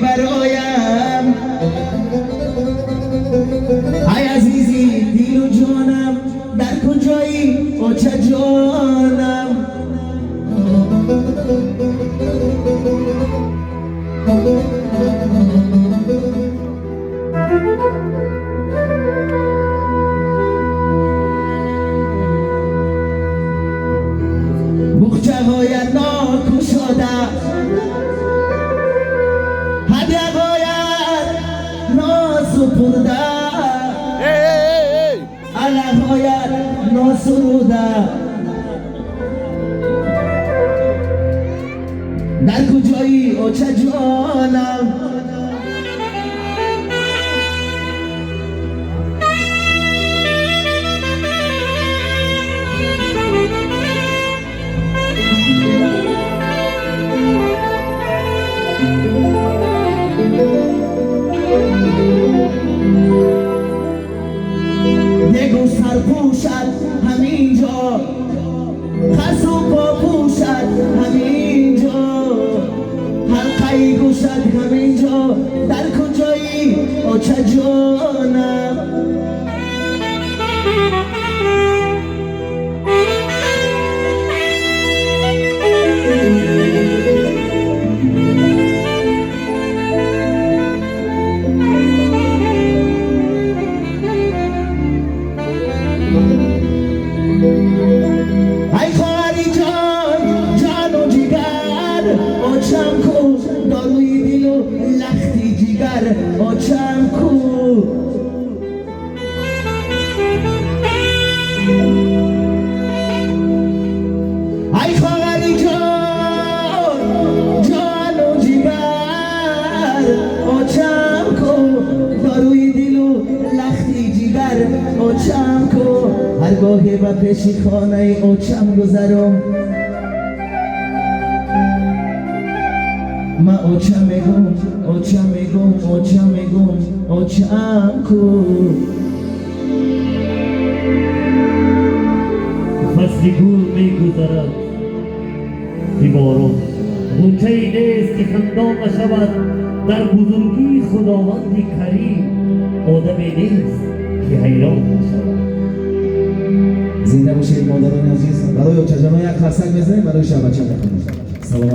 бароям. Ай азизи дилу ҷонам, дар куҷоӣ, оча ҷонам? Буғчаҳоят нокушода, ҳадяҳоят носупурда, алаҳоят носуруда, дар куҷоӣ, оча ҷонам? Дегу сарпӯшад ҳаминҷо, хасу попӯшад ҳаминҷо, ҳалқаи гӯшад ҳаминҷо, дар куҷоӣ, оча ҷонам? Ай хоҳари ҷон, ҷону ҷигар, очам ку? Доруи дилу лахти ҷигар, очам ку? Ай хоҳари ҷон, ҷону ҷигар, очам ку? Доруи дилу лахти ҷигар, очам ку? Ҳаргоҳе ба пеши хонаи очам гузарам, ма оча мегум, оча мегум, оча мегум, очам ку? Фасли гул мегузарад, диборон ғунчае нест, ки хандон нашавад. Дар бузургии Худованди Карим одаме нест, ки ҳайрон нашавад. Зинда бошед, модарони азиз. Барои очаҷоно як қарсак мезанем, барои шабача мехонем. Саломат.